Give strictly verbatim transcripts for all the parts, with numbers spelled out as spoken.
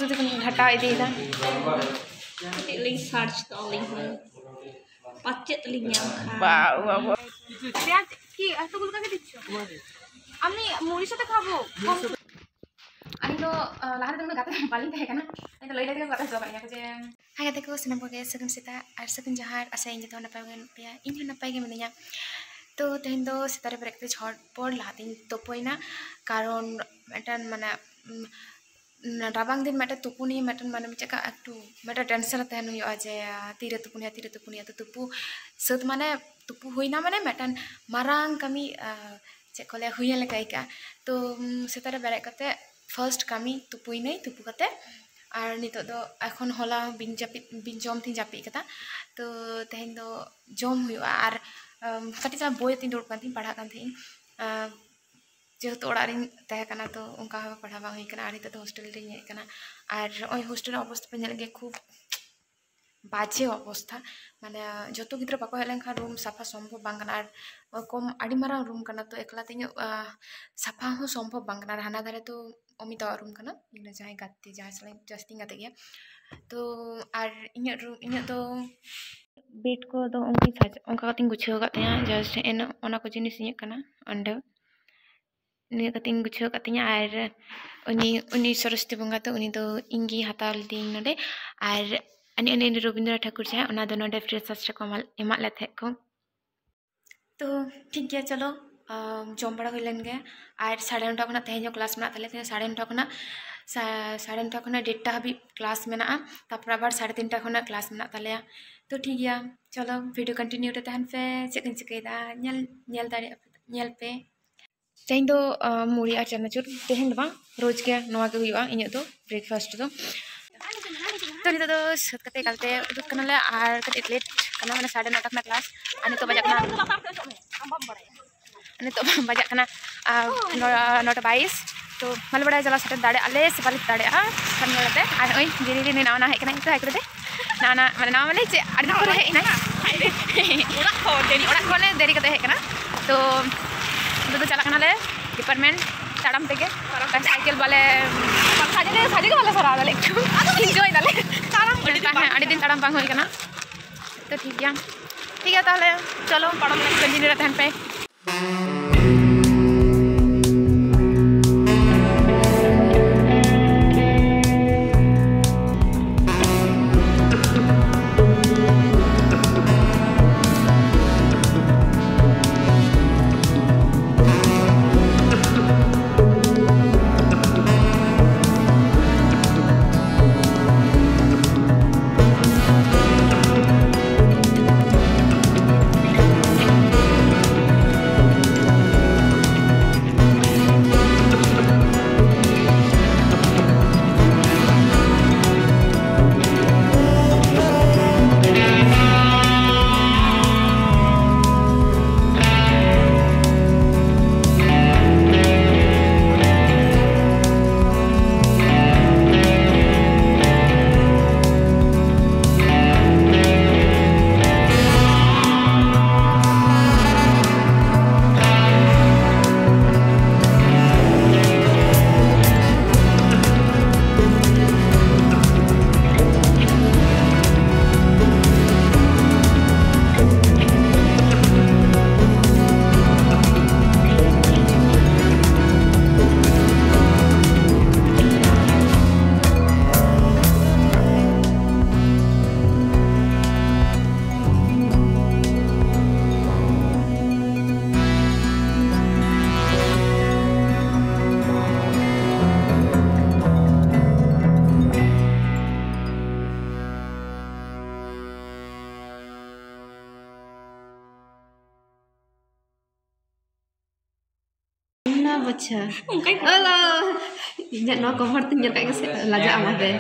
ᱜᱷᱟᱴᱟᱣ ᱤᱫᱤᱭᱮᱫᱟ᱾ ᱠᱟᱹᱴᱤᱡ ᱞᱤᱧ ᱥᱟᱨᱪ ᱫᱟ ᱟᱹᱞᱤᱧ ᱦᱚᱸ, ᱯᱟᱪᱮᱫ ᱞᱤᱧ ᱧᱟᱢ ᱠᱷᱟᱱ᱾ ᱵᱟᱵᱟ᱾ ᱯᱮᱸᱭᱟᱡᱽ ᱠᱤ ᱮᱛᱚ ᱜᱩᱞ ᱠᱟᱜᱮ ᱫᱤᱪᱪᱷᱚ? আমি মুড়ির সাথে খাবো। আমি তো, আহ, লাহারে তো কোনো গাতে বালিং তাহে কানা। আমি তো লইলে তো কথা সবাই না যে। হাই গাতে কো, সাᱱᱟᱢ ᱠᱚᱜᱮ ᱥᱟᱹᱜᱩᱱ ᱥᱮᱛᱟᱜ ᱟᱨ ᱥᱟᱹᱜᱩᱱ ᱡᱚᱦᱟᱨ᱾ ᱟᱥᱟᱭᱟᱹᱧ ᱡᱚᱛᱚ ᱦᱚᱲ ᱱᱟᱯᱟᱭ ᱜᱮ ᱢᱮᱱᱟᱜ ᱯᱮᱭᱟ, ᱤᱧ ᱦᱚᱸ ᱱᱟᱯᱟᱭ ᱜᱮ ᱢᱤᱱᱟᱹᱧᱟ᱾ ᱛᱚ ᱛᱮᱦᱮᱧ ᱫᱚ ᱥᱮᱛᱟᱜ ᱨᱮ ᱵᱮᱨᱮᱫ ᱠᱟᱛᱮ ᱡᱷᱚᱴᱯᱚᱴ ᱞᱟᱦᱟᱛᱤᱧ ᱛᱳᱯᱳᱭᱮᱱᱟ, ᱠᱟᱨᱚᱱ ᱢᱤᱫᱴᱟᱝ ᱢᱟᱱᱮ, ᱩᱢ, ᱨᱟᱵᱟᱝ ᱫᱤᱱ ᱢᱤᱫᱴᱮᱱ ᱛᱩᱯᱩᱱᱤ ᱢᱤᱫᱴᱮᱱ ᱢᱟᱱᱮ ᱪᱮᱫ ᱞᱮᱠᱟ ᱮᱠᱴᱩ ᱢᱤᱫᱴᱮᱱ ᱴᱮᱱᱥᱮᱱ ᱨᱮ ᱛᱟᱦᱮᱱ ᱦᱩᱭᱩᱜᱼᱟ ᱡᱮ, ᱟᱸ, ᱛᱤᱨᱮ ᱛᱩᱯᱩᱱ ᱦᱩᱭᱩᱜᱼᱟ, ᱛᱤᱨᱮ ᱛᱩᱯᱩᱱ ᱦᱩᱭᱩᱜᱼᱟ᱾ ᱛᱚ ᱛᱩᱯᱩ ᱥᱟᱹᱛ ᱢᱟᱱᱮ, ᱛᱩᱯᱩ ᱦᱩᱭᱱᱟ ᱢᱟᱱᱮ ᱢᱤᱫᱴᱮᱱ ᱢᱟᱨᱟᱝ ᱠᱟᱹᱢᱤ, ᱟᱸ, ᱪᱮᱫ ᱠᱚ ᱞᱟᱹᱭᱟ, ᱦᱩᱭᱮᱱ ᱞᱮᱠᱟ ᱟᱹᱭᱠᱟᱹᱜᱼᱟ᱾ ᱛᱚ, ᱩᱢ, ᱥᱮᱛᱟᱜ ᱨᱮ ᱵᱮᱨᱮᱫ ᱠᱟᱛᱮ ᱯᱷᱟᱥᱴ ᱠᱟᱹᱢᱤ ᱛᱩᱯᱩᱭᱱᱟᱹᱧ, ᱛᱩᱯᱩ ᱠᱟᱛᱮ ᱟᱨ ᱱᱤᱛᱚᱜ ᱫᱚ ᱮᱠᱷᱚᱱ ᱦᱚᱞᱟ ᱦᱚᱸ ᱵᱤᱱ ᱡᱟᱹᱯᱤᱫ, ᱵᱤᱱ ᱡᱚᱢ ᱛᱤᱧ ᱡᱟᱹᱯᱤᱫ ᱠᱟᱫᱟ᱾ ᱛᱚ ᱛᱮᱦᱮᱧ ᱫᱚ ᱡᱚᱢ ᱦᱩᱭᱩᱜᱼᱟ ᱟᱨ, ᱟᱸ, ᱠᱟᱹᱴᱤᱡ ᱪᱟᱞᱟᱝ ᱵᱳᱭ ᱟᱛᱮᱧ ᱫᱩᱲᱩᱵ ᱠᱟᱱ ᱛᱤᱧ, ᱯᱟᱲᱦᱟᱜ ᱠᱟᱱ ᱛᱟᱦᱮᱸᱧ᱾ ᱟᱸ, ᱡᱮᱦᱮᱛᱩ ᱚᱲᱟᱜ ᱨᱤᱧ ᱛᱟᱦᱮᱸ ᱠᱟᱱᱟ, ᱛᱚ ᱚᱱᱠᱟ ᱦᱚᱸ ᱯᱟᱲᱦᱟᱣ ᱵᱟᱝ ᱦᱩᱭ ᱠᱟᱱᱟ᱾ ᱟᱨ ᱱᱤᱛᱚᱜ ᱫᱚ ᱦᱳᱥᱴᱮᱞ ᱨᱤᱧ ᱦᱮᱡ ᱠᱟᱱᱟ᱾ ᱟᱨ ᱱᱚᱜᱼᱚᱭ ᱦᱳᱥᱴᱮᱞ ᱨᱮᱱᱟᱜ ᱚᱵᱚᱥᱛᱷᱟ ᱯᱮ ᱧᱮᱞᱮᱫ ᱜᱮᱭᱟ, ᱠᱷᱩᱵ ᱵᱟᱡᱮ ᱚᱵᱚᱥᱛᱷᱟ᱾ ᱢᱟᱱᱮ, ᱡᱚᱛᱚ ᱜᱤᱫᱽᱨᱟᱹ ᱵᱟᱠᱚ ᱦᱮᱡ ᱞᱮᱱᱠᱷᱟᱱ ᱨᱩᱢ ᱥᱟᱯᱷᱟ ᱥᱚᱢᱵᱷᱚᱵ ᱵᱟᱝ ᱠᱟᱱᱟ᱾ ᱟᱨ ᱠᱚᱢ, ᱟᱹᱰᱤ ᱢᱟᱨᱟᱝ ᱨᱩᱢ ᱠᱟᱱᱟ, ᱛᱚ ᱮᱠᱞᱟ ᱛᱮ ᱤᱧᱟᱹᱜ, ᱟᱸ, ᱥᱟᱯᱷᱟ ᱦᱚᱸ ᱥᱚᱢᱵᱷᱚᱵ ᱵᱟᱝ ᱠᱟᱱᱟ᱾ ᱟᱨ ᱦᱟᱱᱟ ᱫᱷᱟᱨᱮ ᱫᱚ ᱚᱢᱤᱛᱟᱣᱟᱜ ᱨᱩᱢ ᱠᱟᱱᱟ, ᱤᱧ ᱫᱚ ᱡᱟᱦᱟᱸᱭ ᱜᱟᱛᱮ, ᱡᱟᱦᱟᱸᱭ ᱥᱟᱞᱟᱜ ᱡᱟᱹᱥᱛᱤᱧ ᱜᱟᱛᱮᱜ ᱜᱮᱭᱟ᱾ ᱛᱚ ᱟᱨ ᱤᱧᱟᱹᱜ ᱨᱩᱢ, ᱤᱧᱟᱹᱜ ᱫᱚ ᱵᱮᱰ ᱠᱚᱫᱚ ᱚᱱᱠᱟᱧ ᱥᱟᱡ-, ᱚᱱᱠᱟ ᱠᱟᱛᱮᱧ ᱜᱩᱪᱷᱟᱹᱣ ᱟᱠᱟᱫ ᱛᱤᱧᱟᱹ, just ᱮᱱ ᱚᱱᱟ ᱠᱚ ᱡᱤᱱᱤᱥ ᱤᱧᱟᱹᱜ ᱠᱟᱱᱟ ᱚᱸᱰᱮ᱾ ᱱᱤᱭᱟᱹ ᱠᱟᱛᱮᱧ ᱜᱩᱪᱷᱟᱹᱣ ᱟᱠᱟᱫ ᱛᱤᱧᱟᱹ᱾ ᱟᱨ ᱩᱱᱤ, ᱩᱱᱤ ᱥᱚᱨᱚᱥᱚᱛᱤ ᱵᱚᱸᱜᱟ ᱫᱚ, ᱩᱱᱤ ᱫᱚ ᱤᱧ ᱜᱮ ᱦᱟᱛᱟᱣ ᱞᱤᱫᱤᱧ ᱱᱚᱰᱮ᱾ ᱟᱨ ᱩᱱᱤ, ᱩᱱᱤ, ᱩᱱᱤ ᱨᱚᱵᱤᱱᱫᱨᱚ ᱴᱷᱟᱠᱩᱨ ᱡᱟᱦᱟᱸᱭ, ᱚᱱᱟ ᱫᱚ ᱱᱚᱰᱮ ᱯᱷᱨᱮᱥᱟᱨᱥ ᱨᱮᱠᱚ ᱮᱢᱟᱞ-, ᱮᱢᱟᱫ ᱞᱮ ᱛᱟᱦᱮᱸᱫ ᱠᱚ᱾ ᱛᱚ ᱴᱷᱤᱠ ᱜᱮᱭᱟ, ᱪᱚᱞᱚ, ᱟᱢ, ᱡᱚᱢ ᱵᱟᱲᱟ ᱦᱩᱭ ᱞᱮᱱ ᱜᱮ᱾ ᱟᱨ ᱥᱟᱲᱮ ᱱᱚᱴᱟ ᱠᱷᱚᱱᱟᱜ ᱛᱮᱦᱮᱧ ᱦᱚᱸ ᱠᱞᱟᱥ ᱢᱮᱱᱟᱜ ᱛᱟᱞᱮᱭᱟ, ᱛᱮᱦᱮᱧ ᱥᱟᱲᱮ ᱱᱚᱴᱟ ᱠᱷᱚᱱᱟᱜ ᱥᱟ-, ᱥᱟᱲᱮ ᱱᱚᱴᱟ ᱠᱷᱚᱱᱟᱜ ᱰᱮᱴᱴᱟ ᱦᱟᱹᱵᱤᱡ ᱠᱞᱟᱥ ᱢᱮᱱᱟᱜᱼᱟ, ᱛᱟᱨᱯᱚᱨ ᱟᱵᱟᱨ ᱥᱟᱲᱮ ᱛᱤᱱᱴᱟ ᱠᱷᱚᱱᱟᱜ ᱠᱞᱟᱥ ᱢᱮᱱᱟᱜ ᱛᱟᱞᱮᱭᱟ᱾ ᱛᱚ ᱴᱷᱤᱠ ᱜᱮᱭᱟ, ᱪᱚᱞᱚ ᱵᱷᱤᱰᱤᱭᱳ ᱠᱚᱱᱴᱤᱱᱤᱭᱩ ᱨᱮ ᱛᱟᱦᱮᱱ ᱯᱮ, ᱪᱮᱫ ᱠᱚᱧ ᱪᱤᱠᱟᱹᱭᱮᱫᱟ ᱧᱮᱞ, ᱧᱮᱞ ᱫᱟᱲᱮᱭᱟᱜ ᱯᱮ, ᱧᱮᱞ ᱯᱮ᱾ ᱛᱮᱦᱮᱧ ᱫᱚ, ᱟᱸ, ᱢᱩᱲᱤ ᱟᱨ ᱪᱟᱱᱟᱪᱩᱨ, ᱛᱮᱦᱮᱧ ᱫᱚ ᱵᱟᱝ, ᱨᱳᱡᱽ ᱜᱮ ᱱᱚᱣᱟ ᱜᱮ ᱦᱩᱭᱩᱜᱼᱟ ᱤᱧᱟᱹᱜ ᱫᱚ ᱵᱨᱮᱠᱯᱷᱟᱥᱴ ᱫᱚ᱾ ᱛᱚ ᱱᱤᱛᱚᱜ ᱫᱚ ᱥᱟᱹᱛ ᱠᱟᱛᱮ ᱮᱠᱟᱞᱛᱮ ᱩᱰᱩᱠ ᱠᱟᱱᱟᱞᱮ, ᱟᱨ ᱠᱟᱹᱴᱤᱡ ᱞᱮᱴ ᱠᱟᱱᱟ, ᱢᱟᱱᱮ ᱥᱟᱲᱮ ᱱᱚᱴᱟ ᱠᱷᱚᱱᱟᱜ ᱠᱞᱟᱥ, ᱟᱨ ᱱᱤᱛᱚᱜ ᱵᱟᱡᱟᱜ ᱠᱟᱱᱟ, ᱱᱤᱛᱚᱜ ᱵᱟᱡᱟᱜ ᱠᱟᱱᱟ, ᱟᱨ, ᱱᱚ-, ᱱᱚᱴᱟ ᱵᱟᱭᱤᱥ᱾ ᱛᱚ ᱢᱟᱞᱮ ᱵᱟᱲᱟᱭᱟ ᱪᱟᱞᱟᱣ ᱥᱮᱴᱮᱨ ᱫᱟᱲᱮᱭᱟᱜᱼᱟ ᱞᱮ ᱥᱮ ᱵᱟᱞᱮ ᱫᱟᱲᱮᱭᱟᱜᱼᱟ, ᱠᱷᱟᱱ ᱱᱚᱰᱮ ᱛᱮ᱾ ᱟᱨ ᱱᱚᱜᱼᱚᱭ ᱡᱮᱨᱤ ᱨᱮ ᱱᱟᱣᱟ ᱱᱟᱣᱟ ᱦᱮᱡ ᱠᱟᱱᱟ, ᱤᱧ ᱛᱚ ᱦᱟᱭ ᱠᱚᱨᱮ ᱫᱮ ᱱᱟᱣᱟ ᱱᱟᱣᱟ, ᱢᱟᱱᱮ ᱱᱟᱣᱟ ᱢᱟᱱᱮ ᱪᱮᱫ, ᱟᱹᱰᱤ ᱫᱤᱱ ᱯᱚᱨᱮ ᱦᱮᱡ ᱮᱱᱟᱭ᱾ ᱚᱲᱟᱜ ᱠᱷᱚᱱ ᱫᱮᱨᱤ, ᱚᱲᱟᱜ ᱠᱷᱚᱱ ᱫᱮᱨᱤ ᱠᱟᱛᱮ ᱦᱮᱡ ᱠᱟᱱᱟ᱾ ᱛᱚ ᱱᱤᱛᱚᱜ ᱫᱚ ᱪᱟᱞᱟᱜ ᱠᱟᱱᱟᱞᱮ ᱰᱤᱯᱟᱨᱴᱢᱮᱱᱴ᱾ ᱛᱟᱲᱟᱢ ᱛᱮᱜᱮ, ᱥᱟᱭᱠᱮᱞ ᱵᱟᱞᱮ, ᱥᱟᱡᱮ ᱥᱟᱡᱮ ᱜᱮ ᱵᱟᱞᱮ ᱥᱚᱨᱟᱣ ᱫᱟᱲᱮᱭᱟᱜ ᱠᱟᱱᱟ᱾ ᱟᱫᱚ ᱤᱱᱡᱚᱭ ᱫᱟᱞᱮ᱾ ᱛᱟᱲᱟᱢ ᱟᱹᱰᱤ ᱫᱤᱱ ᱵᱟᱝ ᱦᱮᱸ, ᱦᱩᱭ ᱟᱹᱰᱤ ᱫᱤᱱ ᱠᱟᱱᱟ᱾ ᱛᱟᱲᱟᱢ ᱵᱟᱝ ᱦᱩᱭ ᱠᱟᱱᱟ᱾ ᱛᱚ ᱴᱷᱤᱠ ᱜᱮᱭᱟ, ᱴᱷᱤᱠ ᱜᱮᱭᱟ ᱛᱟᱦᱚᱞᱮ᱾ ᱪᱚᱞᱚ ᱯᱟᱲᱟᱢ ᱞᱮᱱ ᱠᱚ ᱡᱤᱱᱤ ᱨᱮ ᱛᱟᱦᱮᱱ ᱯᱮ᱾ ᱚᱱᱟ ᱵᱚᱪᱷᱚᱨ᱾ ᱚᱱᱠᱟᱧ ᱟᱞᱟ, ᱤᱧᱟᱹᱜ ᱱᱚᱣᱟ ᱠᱚᱵᱷᱟᱨ ᱛᱮ ᱧᱮᱞ ᱠᱟᱜ ᱜᱮᱥᱮ ᱞᱟᱡᱟᱜ ᱟᱢ ᱟᱯᱮ᱾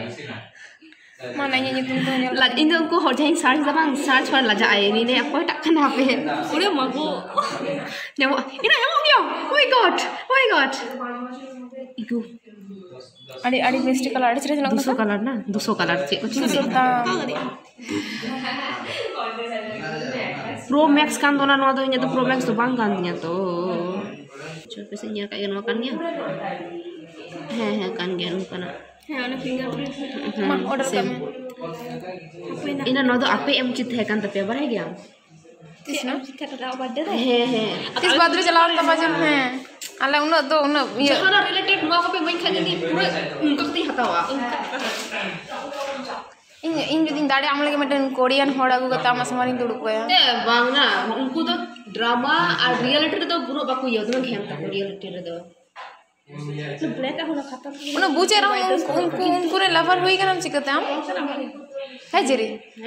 ᱢᱟ, ᱱᱟ ᱤᱧᱟᱹᱜ ᱧᱩᱛᱩᱢ ᱫᱚ ᱧᱮᱞ ᱞᱟᱡ-, ᱤᱧ ᱫᱚ ᱩᱱᱠᱩ ᱦᱚᱲ ᱡᱟᱦᱟᱸᱧ ᱥᱟᱨᱪ ᱫᱟ ᱵᱟᱝ, ᱥᱟᱨᱪ ᱦᱚᱲ ᱞᱟᱡᱟᱜ ᱟᱭ, ᱱᱤᱭᱟᱹ ᱚᱠᱚᱭᱴᱟᱜ ᱠᱟᱱᱟ ᱟᱯᱮ? ᱩᱲᱟᱹ ᱢᱟᱜᱚ᱾ ᱧᱟᱢᱚᱜ, ᱤᱧᱟᱹᱜ ᱧᱟᱢᱚᱜ ᱜᱮᱭᱟ᱾ Oh my God, oh my God. ᱤᱜᱩ᱾ ᱟᱹᱰᱤ, ᱟᱹᱰᱤ ᱢᱤᱥᱴᱤ ᱠᱟᱞᱟᱨ, ᱟᱹᱰᱤ ᱪᱮᱦᱨᱟ ᱧᱮᱞᱚᱜ ᱫᱩᱥᱚ ᱠᱟᱱᱟ᱾ ᱠᱟᱞᱟᱨ ᱱᱟ, ᱫᱩᱥᱚ ᱠᱟᱞᱟᱨ ᱪᱮᱫ ᱠᱚ ᱪᱚᱝ ᱫᱩᱥᱚ ᱞᱟᱹᱭ᱾ ᱫᱟᱢ᱾ ᱯᱨᱳ ᱢᱮᱠᱥ ᱠᱟᱱ ᱫᱚ ᱱᱟ, ᱱᱚᱣᱟ ᱫᱚ ᱤᱧᱟᱹᱜ ᱫᱚ ᱯᱨᱳ ᱢᱮᱠᱥ ᱫᱚ ᱵᱟᱝ ᱠᱟᱱ ᱛᱤᱧᱟᱹ ᱛᱚ᱾ ᱪᱚ ᱯᱮᱥᱮ ᱧᱮᱞ ᱠᱟᱜ ᱜᱮᱭᱟ, ᱱᱚᱣᱟ ᱠᱟᱱ ᱜᱮᱭᱟ? ᱦᱮᱸ, ᱦᱮᱸ, ᱠᱟᱱ ᱜᱮᱭᱟ, ᱱᱚᱝᱠᱟᱱᱟᱜ᱾ ᱦᱮᱸ, ᱚᱱᱟ ᱯᱷᱤᱝᱜᱟᱨ ᱯᱨᱤᱱᱴ᱾ ᱢᱟ, ᱚᱰᱟᱨ ᱠᱟᱜ ᱢᱮ᱾ ᱤᱱᱟ ᱱᱚᱣᱟ ᱫᱚ ᱟᱯᱮ ᱮᱢ ᱩᱪᱤᱛ ᱛᱟᱦᱮᱸ ᱠᱟᱱ ᱛᱟᱯᱮᱭᱟ, ᱵᱟᱲᱟᱭ ᱜᱮᱭᱟᱢ? ᱛᱤᱥ ᱱᱟ? ᱦᱮᱸ, ᱦᱮᱸ᱾ ᱛᱤᱥ ᱵᱟᱫᱽ ᱨᱮ ᱪᱟᱞᱟᱣ ᱞᱮᱱ ᱛᱟᱢᱟ ᱡᱮ? ᱦᱮᱸ, ᱟᱞᱮ ᱩᱱᱟᱹᱜ ᱫᱚ ᱩᱱᱟᱹᱜ ᱤᱭᱟᱹ᱾ ᱡᱟᱦᱟᱱᱟᱜ ᱨᱤᱞᱮᱴᱮᱰ ᱱᱚᱣᱟ ᱠᱚᱯᱮ ᱤᱢᱟᱹᱧ ᱠᱷᱟᱱ ᱡᱩᱫᱤ ᱯᱩᱨᱟᱹ ᱚᱱᱠᱟ ᱠᱟᱛᱮᱧ ᱦᱟᱛᱟᱣᱟ᱾ ᱤᱧ, ᱤᱧ ᱡᱩᱫᱤᱧ ᱫᱟᱲᱮᱭᱟᱜᱼᱟ, ᱟᱢ ᱞᱟᱹᱜᱤᱫ ᱢᱤᱫᱴᱮᱱ ᱠᱳᱨᱤᱭᱟᱱ ᱦᱚᱲ ᱟᱹᱜᱩ ᱠᱟᱛᱮ ᱟᱢᱟᱜ ᱥᱟᱢᱟᱝ ᱨᱤᱧ ᱫᱩᱲᱩᱵ ᱠᱟᱭᱟ᱾ ᱮ, ᱵᱟᱝ ᱱᱟ, ᱩᱱᱠᱩ ᱫᱚ ᱰᱨᱟᱢᱟ ᱟᱨ ᱨᱤᱭᱮᱞᱤᱴᱤ ᱨᱮᱫᱚ ᱵᱩᱨᱩ ᱵᱟᱠᱚ ᱤᱭᱟᱹ, ᱫᱚᱢᱮ ᱜᱷᱮᱢ ᱛᱟᱠᱚ ᱨᱤᱭᱮᱞᱤᱴᱤ ᱨᱮᱫᱚ᱾ ᱩᱱᱟᱹᱜ ᱵᱩᱡᱮᱫ ᱨᱮᱦᱚᱸ ᱩᱱᱠᱩ, ᱩᱱᱠᱩ, ᱩᱱᱠᱩ ᱨᱮᱱ ᱞᱟᱵᱷᱟᱨ ᱦᱩᱭ ᱠᱟᱱᱟᱢ ᱪᱤᱠᱟᱹᱛᱮ ᱟᱢ? ᱦᱮᱸ ᱡᱮᱨᱤ?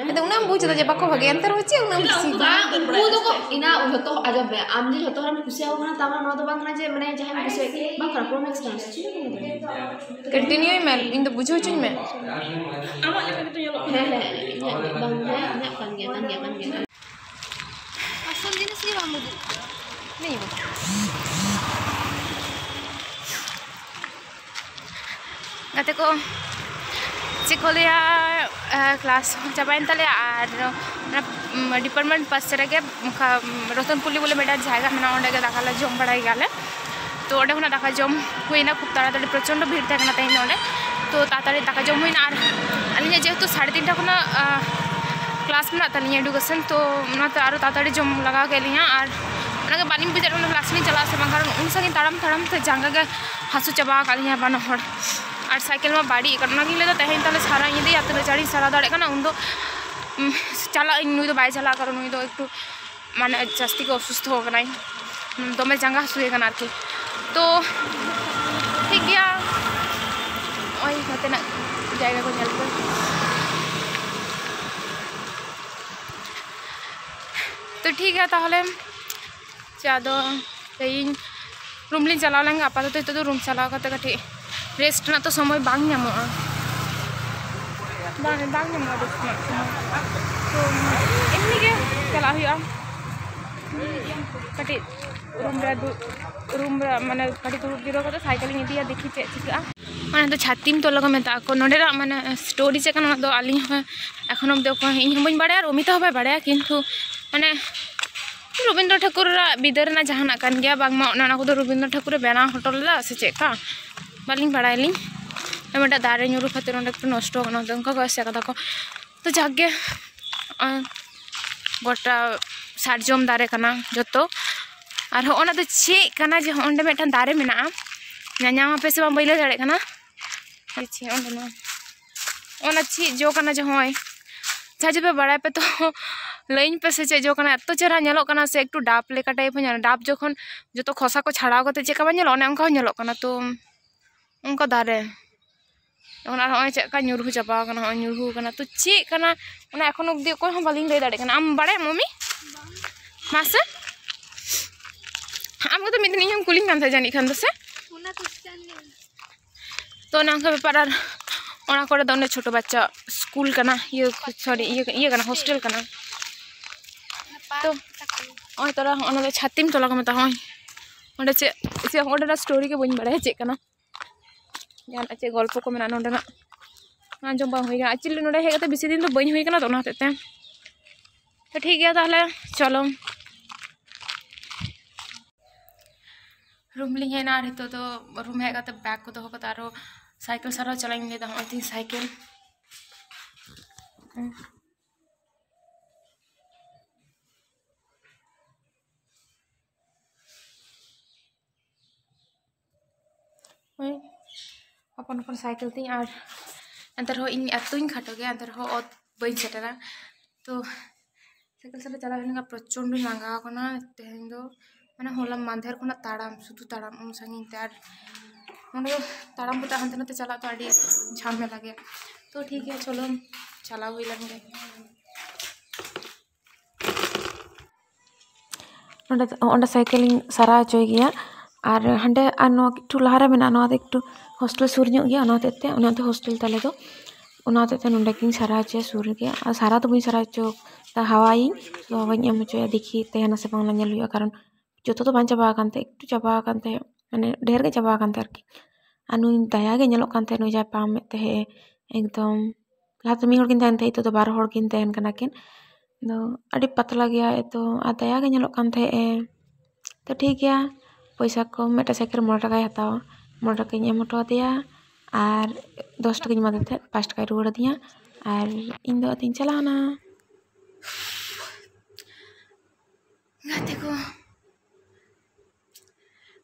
ᱟᱫᱚ ᱩᱱᱟᱹᱜ ᱮᱢ ᱵᱩᱡ ᱮᱫᱟ ᱡᱮ ᱵᱟᱠᱚ ᱵᱷᱟᱜᱮᱭᱟ, ᱮᱱᱛᱮ ᱨᱮᱦᱚᱸ ᱪᱮᱫ ᱩᱱᱟᱹᱜ ᱮᱢ ᱠᱩᱥᱤᱭᱟᱠᱚ ᱠᱟᱱᱟ? ᱩᱱᱠᱩ ᱫᱚᱠᱚ ᱤᱱᱟ ᱡᱷᱚᱛᱚ ᱟᱸᱡᱚᱢ ᱢᱮ, ᱟᱢ ᱡᱮ ᱡᱷᱚᱛᱚ ᱦᱚᱲᱮᱢ ᱠᱩᱥᱤᱭᱟᱠᱚ ᱠᱟᱱᱟ, ᱛᱟᱨ ᱢᱟᱱᱮ ᱱᱚᱣᱟ ᱫᱚ ᱵᱟᱝ ᱠᱟᱱᱟ ᱡᱮ ᱢᱟᱱᱮ ᱡᱟᱦᱟᱸᱭᱮᱢ ᱠᱩᱥᱤᱭᱟᱭ ᱵᱟᱝ ᱠᱟᱱᱟ, ᱠᱳᱱᱳ ᱮᱠᱥᱴᱮᱱᱥ ᱪᱮᱫ ᱦᱚᱸ ᱵᱟᱝ ᱠᱟᱱᱟ᱾ ᱠᱚᱱᱴᱤᱱᱤᱭᱩᱭ ᱢᱮ, ᱤᱧ ᱫᱚ ᱵᱩᱡᱷᱟᱹᱣ ᱦᱚᱪᱚᱧ ᱢᱮ᱾ ᱟᱢᱟᱜ ᱞᱮᱠᱟ ᱜᱮᱛᱚ ᱧᱮᱞᱚᱜ ᱠᱟᱱᱟ᱾ ᱦᱮᱸ, ᱦᱮᱸ, ᱤᱧᱟᱹᱜ ᱵᱟᱝ, ᱦᱮᱸ, ᱤᱧᱟᱹᱜ ᱠᱟᱱ ᱜᱮᱭᱟ, ᱠᱟᱱ ᱜᱮᱭᱟ, ᱠᱟᱱ ᱜᱮᱭᱟ᱾ ᱟᱥᱚᱞ ᱡᱤᱱᱤᱥ ᱜᱮ ᱵᱟᱢ ᱩᱫᱩᱜ ᱮᱫᱟ᱾ ᱞᱟᱹᱭ ᱢᱮ᱾ ᱜᱟᱛᱮ ᱠᱚ, ᱪᱮᱫ ᱠᱚ ᱞᱟᱹᱭᱟ, ᱠᱞᱟᱥ ᱦᱚᱸ ᱪᱟᱵᱟᱭᱮᱱ ᱛᱟᱞᱮᱭᱟ ᱟᱨ ᱚᱱᱟ ᱰᱤᱯᱟᱨᱴᱢᱮᱱᱴ ᱯᱟᱥᱮ ᱨᱮᱜᱮ ᱚᱱᱠᱟ ᱨᱚᱛᱚᱱᱯᱩᱞᱤ ᱵᱚᱞᱮ ᱢᱤᱫᱴᱟᱝ ᱡᱟᱭᱜᱟ ᱢᱮᱱᱟᱜᱼᱟ, ᱚᱸᱰᱮ ᱜᱮ ᱫᱟᱠᱟ ᱞᱮ ᱡᱚᱢ ᱵᱟᱲᱟᱭ ᱜᱮᱭᱟᱞᱮ᱾ ᱛᱚ ᱚᱸᱰᱮ ᱠᱷᱚᱱᱟᱜ ᱫᱟᱠᱟ ᱡᱚᱢ ᱦᱩᱭᱱᱟ ᱠᱷᱩᱵ ᱛᱟᱲᱟᱛᱟᱲᱤ, ᱯᱨᱚᱪᱚᱱᱰᱚ ᱵᱷᱤᱲ ᱛᱟᱦᱮᱸ ᱠᱟᱱᱟ ᱛᱮᱦᱮᱧ ᱫᱚ ᱚᱸᱰᱮ᱾ ᱛᱚ ᱛᱟᱲᱟᱛᱟᱲᱤ ᱫᱟᱠᱟ ᱡᱚᱢ ᱦᱩᱭᱱᱟ ᱟᱨ ᱟᱹᱞᱤᱧᱟᱜ ᱡᱮᱦᱮᱛᱩ ᱥᱟᱲᱮ ᱛᱤᱱᱴᱟ ᱠᱷᱚᱱᱟᱜ ᱠᱞᱟᱥ ᱢᱮᱱᱟᱜ ᱛᱟᱹᱞᱤᱧᱟ ᱮᱰᱩᱠᱮᱥᱚᱱ, ᱛᱚ ᱚᱱᱟᱛᱮ ᱟᱨᱚ ᱛᱟᱲᱟᱛᱟᱲᱤ ᱡᱚᱢ ᱞᱟᱜᱟᱣ ᱠᱮᱫ ᱞᱤᱧᱟ᱾ ᱟᱨ ᱚᱱᱟᱜᱮ ᱵᱟᱹᱞᱤᱧ ᱵᱩᱡᱮᱫ ᱠᱟᱱᱟ ᱞᱟᱥᱴ ᱞᱤᱧ ᱪᱟᱞᱟᱜᱼᱟ ᱥᱮ ᱵᱟᱝ, ᱠᱟᱨᱚᱱ ᱩᱱ ᱥᱟᱺᱜᱤᱧ ᱛᱟᱲᱟᱢ ᱛᱟᱲᱟᱢ ᱛᱮ ᱡᱟᱸᱜᱟ ᱜᱮ ᱦᱟᱹᱥᱩ ᱪᱟᱵᱟ ᱟᱠᱟᱫ ᱞᱤᱧᱟ ᱵᱟᱱᱟ ᱦᱚᱲ, ᱟᱨ ᱥᱟᱭᱠᱮᱞ ᱢᱟ ᱵᱟᱹᱲᱤᱡ ᱟᱠᱟᱱ᱾ ᱚᱱᱟᱜᱤᱧ ᱞᱟᱹᱭᱫᱟ ᱛᱮᱦᱮᱧ ᱛᱟᱦᱞᱮ ᱥᱟᱨᱟ ᱧᱤᱫᱟᱹ ᱟᱨ ᱛᱤᱱᱟᱹᱜ ᱪᱟᱬᱤᱧ ᱥᱟᱨᱟᱣ ᱫᱟᱲᱮᱭᱟᱜ ᱠᱟᱱᱟ ᱩᱱᱫᱚ ᱪᱟᱞᱟᱜ ᱟᱹᱧ, ᱱᱩᱭ ᱫᱚ ᱵᱟᱭ ᱪᱟᱞᱟᱜᱼᱟ, ᱠᱟᱨᱚᱱ ᱱᱩᱭ ᱫᱚ ᱮᱠᱴᱩ ᱢᱟᱱᱮ ᱡᱟᱹᱥᱛᱤ ᱜᱮ ᱚᱥᱩᱥᱛᱷᱚ ᱟᱠᱟᱱᱟᱭ, ᱫᱚᱢᱮ ᱡᱟᱸᱜᱟ ᱦᱟᱹᱥᱩᱭᱮ ᱠᱟᱱᱟ ᱟᱨᱠᱤ᱾ ᱛᱚ ᱴᱷᱤᱠ ᱜᱮᱭᱟ, ᱱᱚᱜᱼᱚᱭ ᱱᱚᱛᱮᱱᱟᱜ ᱡᱟᱭᱜᱟ ᱠᱚ ᱧᱮᱞ ᱯᱮ᱾ ᱛᱚ ᱴᱷᱤᱠ ᱜᱮᱭᱟ ᱛᱟᱦᱚᱞᱮ, ᱪᱮ ᱟᱫᱚ ᱛᱮᱦᱮᱧ ᱨᱩᱢ ᱞᱤᱧ ᱪᱟᱞᱟᱣ ᱞᱮᱱ ᱜᱮ᱾ ᱟᱯᱟᱛᱚᱛᱚ ᱱᱤᱛᱚᱜ ᱫᱚ ᱨᱩᱢ ᱪᱟᱞᱟᱣ ᱠᱟᱛᱮ ᱠᱟᱹᱴᱤᱡ ᱨᱮᱥᱴ ᱨᱮᱱᱟᱜ ᱛᱚ ᱥᱚᱢᱚᱭ ᱵᱟᱝ ᱧᱟᱢᱚᱜᱼᱟ, ᱵᱟᱝ, ᱵᱟᱝ ᱧᱟᱢᱚᱜᱼᱟ ᱨᱮᱥᱴ ᱨᱮᱱᱟᱜ ᱥᱚᱢᱚᱭ᱾ ᱛᱚ ᱮᱢᱱᱤ ᱜᱮ ᱪᱟᱞᱟᱜ ᱦᱩᱭᱩᱜᱼᱟ ᱠᱟᱹᱴᱤᱡ ᱨᱩᱢ ᱨᱮ ᱫᱩ-, ᱨᱩᱢ ᱨᱮ ᱢᱟᱱᱮ ᱠᱟᱹᱴᱤᱡ ᱫᱩᱲᱩᱵ ᱡᱤᱨᱟᱹᱣ ᱠᱟᱛᱮ ᱥᱟᱭᱠᱮᱞ ᱤᱧ ᱤᱫᱤᱭᱟ, ᱫᱮᱠᱷᱤ ᱪᱮᱫ ᱪᱤᱠᱟᱹᱜᱼᱟ᱾ ᱚᱱᱟ ᱫᱚ ᱪᱷᱟᱛᱤᱢ ᱛᱚᱞᱟ ᱠᱚ ᱢᱮᱛᱟᱜᱼᱟ ᱠᱚ᱾ ᱱᱚᱸᱰᱮᱱᱟᱜ ᱢᱟᱱᱮ ᱥᱴᱳᱨᱤ ᱪᱮᱫ ᱠᱟᱱᱟ, ᱚᱱᱟ ᱫᱚ ᱟᱹᱞᱤᱧ ᱦᱚᱸ ᱮᱠᱷᱚᱱ ᱚᱵᱫᱤ ᱚᱠᱚᱭ ᱦᱚᱸ, ᱤᱧ ᱦᱚᱸ ᱵᱟᱹᱧ ᱵᱟᱲᱟᱭᱟ ᱟᱨ ᱚᱢᱤᱛᱟ ᱦᱚᱸ ᱵᱟᱭ ᱵᱟᱲᱟᱭᱟ, ᱠᱤᱱᱛᱩ ᱢᱟᱱᱮ ᱨᱚᱵᱤᱱᱫᱨᱚ ᱴᱷᱟᱠᱩᱨᱟᱜ ᱵᱤᱫᱟᱹᱞ ᱨᱮᱱᱟᱜ ᱡᱟᱦᱟᱱᱟᱜ ᱠᱟᱱ ᱜᱮᱭᱟ, ᱵᱟᱝᱢᱟ ᱚᱱᱮ ᱚᱱᱟ ᱠᱚᱫᱚ ᱨᱚᱵᱤᱱᱫᱨᱚ ᱴᱷᱟᱠᱩᱨᱮ ᱵᱮᱱᱟᱣ ᱦᱚᱴᱚ ᱞᱮᱫᱟ ᱥᱮ ᱪᱮᱫ ᱞᱮᱠᱟ, ᱵᱟᱹᱞᱤᱧ ᱵᱟᱲᱟᱭᱟᱞᱤᱧ᱾ ᱢᱤᱫᱴᱟᱝ ᱫᱟᱨᱮ ᱧᱩᱨᱩ ᱠᱷᱟᱹᱛᱤᱨ ᱚᱸᱰᱮ ᱮᱠᱴᱩ ᱱᱚᱥᱴᱚ ᱠᱟᱱᱟ, ᱚᱱᱠᱟ ᱠᱚ ᱮᱥᱮᱫ ᱠᱟᱫᱟ ᱠᱚ᱾ ᱛᱚ ᱡᱟᱠ ᱜᱮ, ᱟᱨ ᱜᱚᱴᱟ ᱥᱟᱨᱡᱚᱢ ᱫᱟᱨᱮ ᱠᱟᱱᱟ ᱡᱚᱛᱚ᱾ ᱟᱨ ᱦᱚᱸᱜᱼᱚ ᱱᱟ ᱫᱚ ᱪᱮᱫ ᱠᱟᱱᱟ ᱡᱮ ᱦᱚᱸᱜᱼᱚ ᱱᱚᱸᱰᱮ ᱢᱤᱫᱴᱟᱝ ᱫᱟᱨᱮ ᱢᱮᱱᱟᱜᱼᱟ, ᱧᱟᱧᱟᱢ ᱟᱯᱮ ᱥᱮ ᱵᱟᱝ ᱵᱟᱹᱧ ᱞᱟᱹᱭ ᱫᱟᱲᱮᱭᱟᱜ ᱠᱟᱱᱟ᱾ ᱪᱮᱫ ᱚᱸᱰᱮ ᱱᱚᱣᱟ, ᱚᱱᱟ ᱪᱮᱫ ᱡᱚ ᱠᱟᱱᱟ ᱡᱮ ᱦᱚᱸᱜᱼᱚᱭ, ᱡᱟᱦᱟᱸᱭ ᱡᱩᱫᱤ ᱯᱮ ᱵᱟᱲᱟᱭ ᱯᱮ ᱛᱚ ᱞᱟᱹᱭᱟᱹᱧ ᱯᱮ ᱥᱮ ᱪᱮᱫ ᱡᱚ ᱠᱟᱱᱟ, ᱮᱛᱚ ᱪᱮᱦᱨᱟ ᱧᱮᱞᱚᱜ ᱠᱟᱱᱟ ᱥᱮ, ᱮᱠᱴᱩ ᱰᱟᱵ ᱞᱮᱠᱟ ᱴᱟᱭᱤᱯ ᱦᱚᱸ ᱧᱮᱞᱚᱜ, ᱰᱟᱵ ᱡᱚᱠᱷᱚᱱ ᱡᱚᱛᱚ ᱠᱷᱚᱥᱟ ᱠᱚ ᱪᱷᱟᱲᱟᱣ ᱠᱟᱛᱮ ᱪᱮᱫ ᱞᱮᱠᱟ ᱵᱟᱝ ᱧᱮᱞᱚᱜᱼᱟ, ᱚᱱᱮ ᱚᱱᱠᱟ ᱦᱚᱸ ᱧᱮᱞᱚᱜ ᱠᱟᱱᱟ᱾ ᱛᱚ ᱚᱱᱠᱟ ᱫᱟᱨᱮ ᱚᱱᱟ ᱱᱚᱜᱼᱚᱭ ᱪᱮᱫ ᱞᱮᱠᱟ ᱧᱩᱨᱦᱩ ᱪᱟᱵᱟ ᱟᱠᱟᱱᱟ, ᱱᱚᱜᱼᱚᱭ ᱧᱩᱨᱦᱩ ᱟᱠᱟᱱᱟ᱾ ᱛᱚ ᱪᱮᱫ ᱠᱟᱱᱟ ᱚᱱᱟ ᱮᱠᱷᱚᱱ ᱚᱵᱫᱤ ᱚᱠᱚᱭ ᱦᱚᱸ ᱵᱟᱹᱞᱤᱧ ᱞᱟᱹᱭ ᱫᱟᱲᱮᱭᱟᱜ ᱠᱟᱱᱟ᱾ ᱟᱢ ᱵᱟᱲᱟᱭᱟᱢ ᱢᱚᱢᱤ? ᱢᱟᱥᱮ ᱟᱢ ᱜᱮᱛᱚ ᱢᱤᱫ ᱫᱤᱱ ᱤᱧ ᱦᱚᱸᱢ ᱠᱩᱞᱤᱧ ᱠᱟᱱ ᱛᱟᱦᱮᱸᱫ ᱡᱟᱹᱱᱤᱡ ᱠᱷᱟᱱ ᱫᱚ ᱥᱮ? ᱚᱱᱟ ᱫᱚ ᱪᱤᱠᱟᱹᱧ ᱞᱟᱹᱭᱟ? ᱛᱚ ᱚᱱᱮ ᱚᱱᱠᱟ ᱵᱮᱯᱟᱨ᱾ ᱟᱨ ᱚᱱᱟ ᱠᱚᱨᱮ ᱫᱚ ᱚᱸᱰᱮ ᱪᱷᱳᱴᱳ ᱵᱟᱪᱪᱟ ᱥᱠᱩᱞ ᱠᱟᱱᱟ, ᱤᱭᱟᱹ ᱥᱚᱨᱤ, ᱤᱭᱟᱹ ᱤᱭᱟᱹ ᱠᱟᱱᱟ, ᱦᱳᱥᱴᱮᱞ ᱠᱟᱱᱟ᱾ ᱚᱱᱟ ᱛᱚ ᱯᱟᱨᱠ ᱛᱟᱠᱚ᱾ ᱱᱚᱜᱼᱚᱭ ᱛᱚᱨᱟ ᱚᱱᱟ ᱫᱚ ᱪᱷᱟᱛᱤᱢ ᱛᱚᱞᱟ ᱠᱚ ᱢᱮᱛᱟᱜᱼᱟ᱾ ᱱᱚᱜᱼᱚᱭ ᱚᱸᱰᱮ ᱪᱮᱫ ᱥᱮ ᱚᱸᱰᱮᱱᱟᱜ ᱥᱴᱳᱨᱤ ᱜᱮ ᱵᱟᱹᱧ ᱵᱟᱲᱟᱭᱟ ᱪᱮᱫ ᱠᱟᱱᱟ, ᱡᱟᱦᱟᱱᱟᱜ ᱪᱮᱫ ᱜᱚᱞᱯᱚ ᱠᱚ ᱢᱮᱱᱟᱜᱼᱟ ᱱᱚᱸᱰᱮᱱᱟᱜ, ᱟᱸᱡᱚᱢ ᱵᱟᱝ ᱦᱩᱭ ᱠᱟᱱᱟ᱾ ᱮᱠᱪᱩᱭᱮᱞᱤ ᱱᱚᱸᱰᱮ ᱦᱮᱡ ᱠᱟᱛᱮ ᱵᱮᱥᱤ ᱫᱤᱱ ᱫᱚ ᱵᱟᱹᱧ ᱦᱩᱭ ᱠᱟᱱᱟ, ᱛᱚ ᱚᱱᱟ ᱦᱚᱛᱮᱡ ᱛᱮ᱾ ᱛᱚ ᱴᱷᱤᱠ ᱜᱮᱭᱟ ᱛᱟᱦᱚᱞᱮ, ᱪᱚᱞᱚ᱾ ᱨᱩᱢ ᱞᱤᱧ ᱦᱮᱡ ᱮᱱᱟ ᱟᱨ ᱱᱤᱛᱚᱜ ᱫᱚ ᱨᱩᱢ ᱦᱮᱡ ᱠᱟᱛᱮ ᱵᱮᱜᱽ ᱠᱚ ᱫᱚᱦᱚ ᱠᱟᱛᱮ ᱟᱨᱚ ᱥᱟᱭᱠᱮᱞ ᱥᱟᱨᱟᱣ ᱪᱟᱞᱟᱜ ᱤᱧ ᱞᱟᱹᱭᱫᱟ᱾ ᱦᱚᱸᱜᱼᱚᱭ ᱛᱤᱧ ᱥᱟᱭᱠᱮᱞ᱾ ᱦᱳᱭ, ᱦᱚᱯᱚᱱ ᱦᱚᱯᱚᱱ ᱥᱟᱭᱠᱮᱞ ᱛᱤᱧ, ᱟᱨ ᱮᱱᱛᱮ ᱨᱮᱦᱚᱸ ᱤᱧ ᱮᱛᱚᱧ ᱠᱷᱟᱴᱚ ᱜᱮᱭᱟ, ᱮᱱᱛᱮ ᱨᱮᱦᱚᱸ ᱚᱛ ᱵᱟᱹᱧ ᱥᱮᱴᱮᱨᱟ᱾ ᱛᱚ ᱥᱟᱭᱠᱮᱞ ᱥᱟᱞᱮ ᱪᱟᱞᱟᱣ ᱞᱮᱱ ᱜᱮ, ᱯᱨᱚᱪᱚᱱᱰᱚᱧ ᱞᱟᱸᱜᱟ ᱟᱠᱟᱱᱟ ᱛᱮᱦᱮᱧ ᱫᱚ, ᱢᱟᱱᱮ ᱦᱚᱞᱟ ᱢᱟᱫᱷᱮᱨ ᱠᱷᱚᱱᱟᱜ ᱛᱟᱲᱟᱢ, ᱥᱩᱫᱷᱩ ᱛᱟᱲᱟᱢ ᱩᱱ ᱥᱟᱺᱜᱤᱧ ᱛᱮ, ᱟᱨ ᱱᱚᱸᱰᱮ ᱫᱚ ᱛᱟᱲᱟᱢ ᱠᱟᱛᱮ ᱦᱟᱱᱛᱮ ᱱᱟᱛᱮ ᱪᱟᱞᱟᱜ ᱫᱚ ᱟᱹᱰᱤ ᱡᱷᱟᱢᱮᱞᱟ ᱜᱮᱭᱟ᱾ ᱛᱚ ᱴᱷᱤᱠ ᱜᱮᱭᱟ, ᱪᱚᱞᱚ ᱪᱟᱞᱟᱣ ᱦᱩᱭ ᱞᱮᱱ ᱜᱮ᱾ ᱱᱚᱸᱰᱮ, ᱚᱸᱰᱮ ᱥᱟᱭᱠᱮᱞ ᱤᱧ ᱥᱟᱨᱟ ᱦᱚᱪᱚᱭ ᱜᱮᱭᱟ᱾ ᱟᱨ ᱦᱟᱸᱰᱮ, ᱟᱨ ᱱᱚᱣᱟ ᱮᱠᱴᱩ ᱞᱟᱦᱟ ᱨᱮ ᱢᱮᱱᱟᱜᱼᱟ, ᱱᱚᱣᱟ ᱫᱚ ᱮᱠᱴᱩ ᱦᱳᱥᱴᱮᱞ ᱥᱩᱨ ᱧᱚᱜ ᱜᱮᱭᱟ, ᱚᱱᱟ ᱦᱚᱛᱮᱡ ᱛᱮ, ᱚᱱᱟ ᱫᱚ ᱦᱳᱥᱴᱮᱞ ᱛᱟᱞᱮ ᱫᱚ, ᱚᱱᱟ ᱦᱚᱛᱮᱡ ᱛᱮ ᱱᱚᱸᱰᱮ ᱜᱤᱧ ᱥᱟᱨᱟ ᱦᱚᱪᱚᱭᱟ ᱥᱩᱨ ᱨᱮᱜᱮ᱾ ᱟᱨ ᱥᱟᱨᱟ ᱫᱚ ᱵᱟᱹᱧ ᱥᱟᱨᱟ ᱦᱚᱪᱚ ᱠᱟᱫᱟ, ᱦᱟᱣᱟᱭᱤᱧ, ᱛᱚ ᱦᱟᱣᱟᱧ ᱮᱢ ᱦᱚᱪᱚᱭᱟ, ᱫᱮᱠᱷᱤ ᱛᱟᱦᱮᱱᱟ ᱥᱮ ᱵᱟᱝ, ᱧᱮᱞ ᱦᱩᱭᱩᱜᱼᱟ᱾ ᱠᱟᱨᱚᱱ ᱡᱚᱛᱚ ᱫᱚ ᱵᱟᱝ ᱪᱟᱵᱟ ᱟᱠᱟᱱ ᱛᱟᱦᱮᱸ, ᱮᱠᱴᱩ ᱪᱟᱵᱟ ᱟᱠᱟᱱ ᱛᱟᱦᱮᱸ, ᱢᱟᱱᱮ ᱰᱷᱮᱨ ᱜᱮ ᱪᱟᱵᱟ ᱟᱠᱟᱱ ᱛᱟᱦᱮᱸ ᱟᱨᱠᱤ᱾ ᱟᱨ ᱱᱩᱭ ᱫᱟᱭᱟ ᱜᱮ ᱧᱮᱞᱚᱜ ᱠᱟᱱ ᱛᱟᱦᱮᱸ, ᱱᱩᱭ ᱡᱟᱦᱟᱸᱭ ᱯᱟᱢ ᱮᱫ ᱛᱟᱦᱮᱸ ᱮᱠᱫᱚᱢ᱾ ᱞᱟᱦᱟ ᱛᱮ ᱢᱤᱫ ᱦᱚᱲ ᱠᱤᱱ ᱛᱟᱦᱮᱱ ᱛᱟᱦᱮᱸ, ᱱᱤᱛᱚᱜ ᱫᱚ ᱵᱟᱨ ᱦᱚᱲ ᱠᱤᱱ ᱛᱟᱦᱮᱱ ᱠᱟᱱᱟ ᱠᱤᱱ᱾ ᱫᱚ ᱟᱹᱰᱤ ᱯᱟᱛᱞᱟ ᱜᱮᱭᱟ ᱮᱛᱚ, ᱟᱨ ᱫᱟᱭᱟ ᱜᱮ ᱧᱮᱞᱚᱜ ᱠᱟᱱ ᱛᱟᱦᱮᱸᱜ ᱮ᱾ ᱛᱚ ᱴᱷᱤᱠ ᱜᱮᱭᱟ, ᱯᱚᱭᱥᱟ ᱠᱚ ᱢᱤᱫᱴᱟᱝ ᱥᱟᱭᱠᱮᱞ ᱢᱚᱬᱮ ᱴᱟᱠᱟᱭ ᱦᱟᱛᱟᱣᱟ, ᱢᱚᱬᱮ ᱴᱟᱠᱟᱧ ᱮᱢ ᱦᱚᱴᱚ ᱟᱫᱮᱭᱟ ᱟᱨ ᱫᱚᱥ ᱴᱟᱠᱟᱧ ᱮᱢᱟᱫᱮ ᱛᱟᱦᱮᱸᱫ, ᱯᱟᱸᱪ ᱴᱟᱠᱟᱭ ᱨᱩᱣᱟᱹᱲ ᱟᱹᱫᱤᱧᱟ ᱟᱨ ᱤᱧ ᱫᱚ ᱟᱫᱚᱧ ᱪᱟᱞᱟᱣᱱᱟ᱾ ᱜᱟᱛᱮ ᱠᱚ,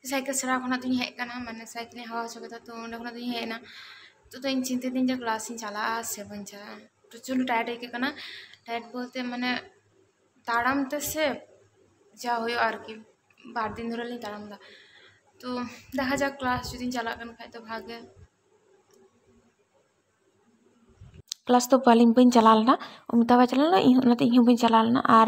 ᱥᱟᱭᱠᱮᱞ ᱥᱮᱬᱟ ᱠᱷᱚᱱᱟᱜ ᱫᱚᱧ ᱦᱮᱡ ᱟᱠᱟᱱᱟ, ᱢᱟᱱᱮ ᱥᱟᱭᱠᱮᱞᱤᱧ ᱦᱟᱣᱟ ᱦᱚᱪᱚ ᱠᱮᱫᱟ, ᱛᱚ ᱚᱸᱰᱮ ᱠᱷᱚᱱᱟᱜ ᱫᱚᱧ ᱦᱮᱡ ᱮᱱᱟ᱾ ᱛᱚ ᱫᱚ ᱤᱧ ᱪᱤᱱᱛᱟᱹᱭ ᱫᱟᱹᱧ ᱡᱮ ᱠᱞᱟᱥ ᱤᱧ ᱪᱟᱞᱟᱜᱼᱟ ᱥᱮ ᱵᱟᱹᱧ ᱪᱟᱞᱟᱜᱼᱟ, ᱯᱨᱚᱪᱩᱨ ᱴᱟᱭᱟᱨᱰ ᱟᱹᱭᱠᱟᱹᱜ ᱠᱟᱱᱟ᱾ ᱴᱟᱭᱟᱨᱰ ᱵᱚᱞᱛᱮ ᱢᱟᱱᱮ ᱛᱟᱲᱟᱢ ᱛᱮ ᱥᱮ ᱡᱟ ᱦᱩᱭᱩᱜᱼᱟ ᱟᱨᱠᱤ, ᱵᱟᱨ ᱫᱤᱱ ᱫᱷᱚᱨᱮ ᱞᱤᱧ ᱛᱟᱲᱟᱢ ᱮᱫᱟ᱾ ᱛᱚ ᱫᱮᱠᱷᱟ ᱡᱟᱠ, ᱠᱞᱟᱥ ᱡᱩᱫᱤᱧ ᱪᱟᱞᱟᱜ ᱠᱟᱱ ᱠᱷᱟᱡ ᱫᱚ ᱵᱷᱟᱜᱮ᱾ ᱠᱞᱟᱥ ᱫᱚ ᱵᱟᱹᱞᱤᱧ, ᱵᱟᱹᱧ ᱪᱟᱞᱟᱣ ᱞᱮᱱᱟ, ᱚᱢᱤᱛᱟ ᱵᱟᱭ ᱪᱟᱞᱟᱣ ᱞᱮᱱᱟ, ᱤᱧ, ᱚᱱᱟᱛᱮ ᱤᱧ ᱦᱚᱸ ᱵᱟᱹᱧ ᱪᱟᱞᱟᱣ ᱞᱮᱱᱟ᱾ ᱟᱨ